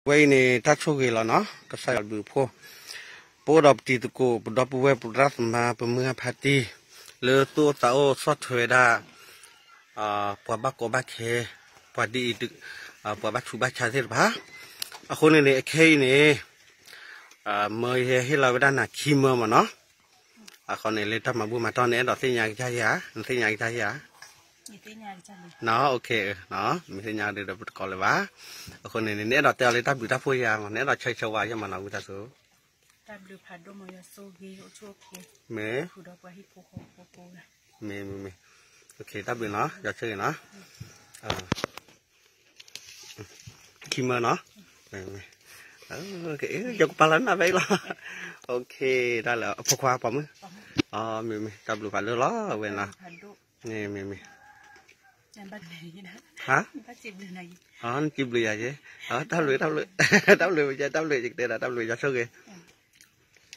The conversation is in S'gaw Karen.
ဝဲအံၤန့ၣ် တၢ်ဆိၣ်ဂ့ၤလီၤနီၤ, ကစၢ်ယွၤဘျုးအဖှိၣ်, ပအိၣ်ဒီးပတံၤသကိး ပဒီပုၢ်ဝဲၢ် ပသရၣ်သမါ ပမုၢ်ဂၢ်ဖါတံၢ် လၢသူၣ်အိၣ်သးအိၣ်ဆီၣ်ထွဲဝဲဒၣ် ပှၤဘၣ်ကီဘၣ်ခဲ, ပှၤဒ်အံၤ, ပှၤဘၣ်ဆူးဘၣ်ဆါသ့ၣ်တဖၣ်, အဃိန့ၣ်န့ၣ် အခဲအံၤန့ၣ် မၢယဟဲဟ့ၣ်လီၤဝဲဒၣ်နၤခံမၢမ့ၢ်နီၤ, အဃိန့ၣ် လၢတၢ်မၤဘူၣ်မၤတီၢ် နအဲၣ်ဒိးသ့ၣ်ညါကစၢ်ဧါ, နသ့ၣ်ညါကစၢ်ဧါ, န မ့ၢ်သ့ၣ်ညါဒီးပတကိးလၢၤဘၣ်, အဃိန့ၣ်န့ၣ် နအဲၣ်ဒိးတဲအီၤလၢတၢ်ဘျုးတၢ်ဖှိၣ်ဧါ, နအဲၣ်ဒိးဆၢဂ့ၤဆၢဝါယဲၢ်မ့ၢ်နီၤ ဝံသးစူၤ တၢ်ဘျုးဖးဒိၣ်မး ယွၤဆိၣ်ဂ့ၤ အိၣ်ဆူၣ်အိၣ်ချ့, မ့ၢ်, မ့ၢ်, မ့ၢ်, တၢ်ဘျုးနီၤ ယွၤဆိၣ်ဂ့ၤနီၤ, ခံမၢနီၤ, ယကပာ်လီၤနၢ်ဖဲအံၤလီၤ, တၢ်လၢအဖိခွါပိာ်မုၣ်, မ့ၢ်, မ့ၢ်, တၢ်ဘျုးဖးဒိၣ်လီၤ ဝဲနီၤ, မ့ၢ်, မ့ၢ်, ဟါ, နစံးဘျုးယၤယဲ, တၢ်ဘျုး, တၢ်ဘျုး, တၢ်ဘျုး ယကတဲဒီး တၢ်ဘျုး ယွၤဆိၣ်ဂ့ၤ